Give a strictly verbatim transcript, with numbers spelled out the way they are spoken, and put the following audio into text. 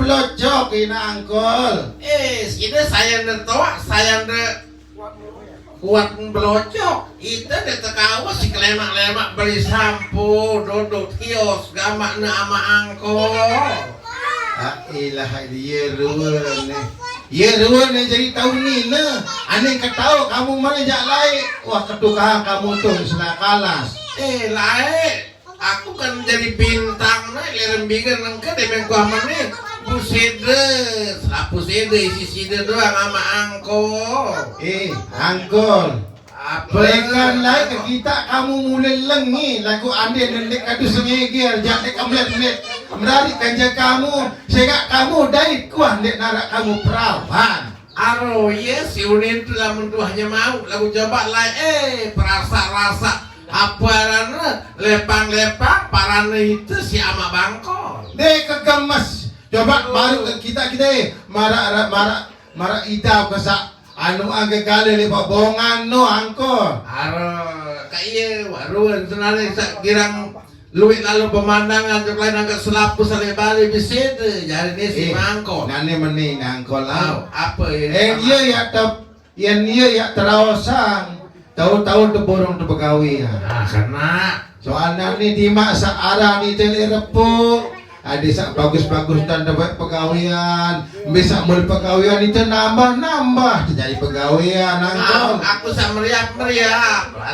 Blocok ina angkol. Eh, sini saya netoak, saya ne kuat blocok. Ite de tekawa si kelemak-lemak beli sampo, dodok kios, gamak ne ama angkol. La ilaha, ye ruen ne. Ye ruen ne jadi taun nine. Ane ketau kamu mane jak lae. Wah, ketukang kamu tuh, sena kalas. Eh, lae. Aku kan jadi bintang ne, lerem bigen engke de mengkuah mene. Busede, selapu sede, isi side doang ama angkol. Eh, angkol. Apa? Lekan lae ke kita kamu mule lengi, lagu ande nendek kadu sengeger, jande kemlet-mlet. Merari kanja kamu, sega kamu dait kuah ndek narak kamu perawan. Aro, ye, si Unin tu lamun tuahnya mau, lagu coba lae, eh, perasa-rasa. Apa arane, lepang-lepang, parane itu si ama bangkol. Deh kegemes. Coba baru ke kita, kita, eh, marak, marak, marak idau kesak. Anu angge kali lepak bongan no angkol. Aro, kak iye, waruen senare sak girang luwih lalu pemandangan cok lain angkat selapu sale bali bisede, jari ne si Eh, mangkol. Nane meni nangkol Au, lau. Apa ya? Eh, iya ya tep, yen iya ya teraosang. Tahu-tahu teborong te begawe ya. Ah, kena. Soalnya ni di masa arah ni tele repuk. Ada sak bagus-bagus dan dapat pegawean. Bisa mulai pegawean itu nambah-nambah jadi pegawean Aku, angkol. Aku sak meriap-meriap.